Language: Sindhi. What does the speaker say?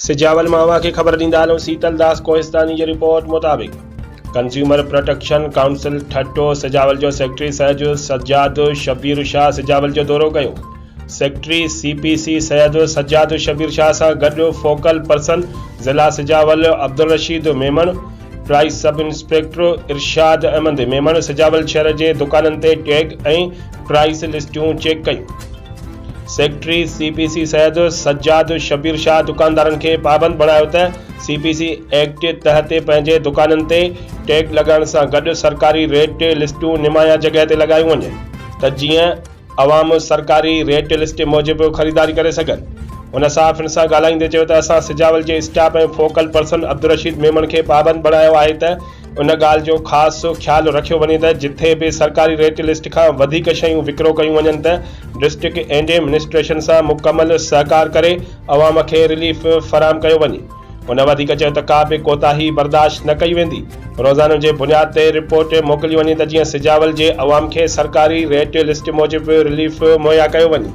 سجاول مان اوهان کي خبر ڏيندا هلون سيتل داس ڪوهستاني جي رپورٽ مطابق consumer protection council Thatta Sujawal جو سيڪريٽري سيد سجاد شبير شاهه سجاول جو دورو ڪيو. Secretary C P C Syed Sajjad Shabbir Shah سان گڏ فوڪل پرسن ضلع Sujawal Abdul Rasheed Memon, price sub inspector Irshad Ahmed Memon Sujawal شهر جي دڪانن تي ٽيگ ۽ پرائس لسٽون چيڪ ڪيون. Secretary C P C Syed Sajjad Shabbir Shah دڪاندارن کي پابند بڻايو ته سي پي سي ايڪٽ تحت پنهنجي دڪانن تي ٽيگ لڳائڻ سان گڏ سرڪاري ريٽ لسٽون نمايان جڳهه تي لڳايون وڃن ته جيئن عوام سرڪاري ريٽ لسٽ موجب خريداري ڪري سگهن. هن صحافين سان ڳالهائيندي چيو ته اسان سجاول جي staff ۽ focal person Abdul Rasheed Memon کي پابند بڻايو آهي ته ان ڳالهه جو خاص خيال رکيو وڃي ته جٿي به سرڪاري ريٽ لسٽ کان وڌيڪ شيون وڪرو ڪيون وڃن ته ڊسٽرڪٽ اينڊ ايمنسٽريشن سان مڪمل سهڪار ڪري عوام کي رليف فراهم ڪيو وڃي. هن وڌيڪ چيو ته ڪا به ڪوتاهي برداشت نه ڪئي ويندي، روزانو جي بنياد تي رپورٽ موڪلي وڃي ته جيئن سجاول جي عوام کي سرڪاري ريٽ لسٽ موجب رليف مهيا ڪيو وڃي.